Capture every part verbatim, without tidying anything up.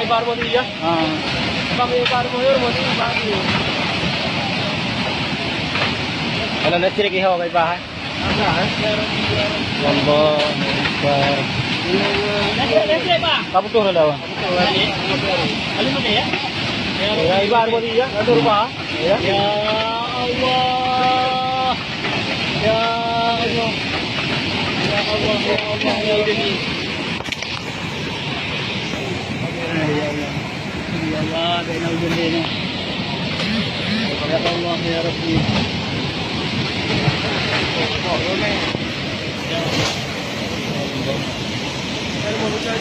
Ibar mo ya. Ha. Bang ibar mo ya, mo ibar. Kalau listrik iho ka ibar, eh. Allahu Akbar. Ka putus dah, Wan. Ya, ibar mo ya. Ada rumah. Ya. Ya Allah. Ya Allah. Ya Allah, ya Allah, ya Allah. Ya Allah, ya Allah, ya Allah. Ya Allah, ya Rabbi.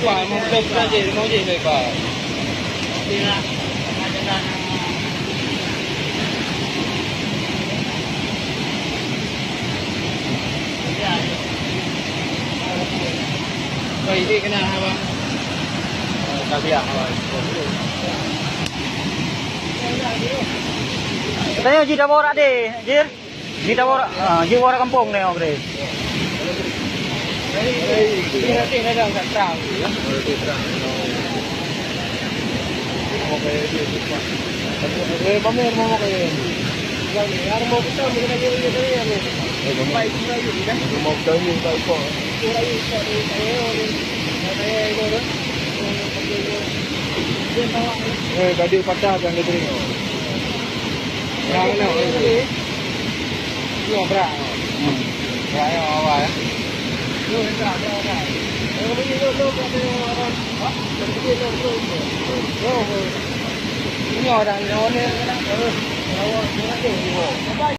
Pak, mau kita, kita je, mau je, Pak. Katanya jih dah bawa rak deh, Jir. Jih dah bawa rak, ah, jih bawa rak kampung ni, Om Gre. Eh, gadoh patah dan gadoh ringan. Yang mana? Ini berapa? Hmm. Yang awal. Ini orang, ini orang, ini orang.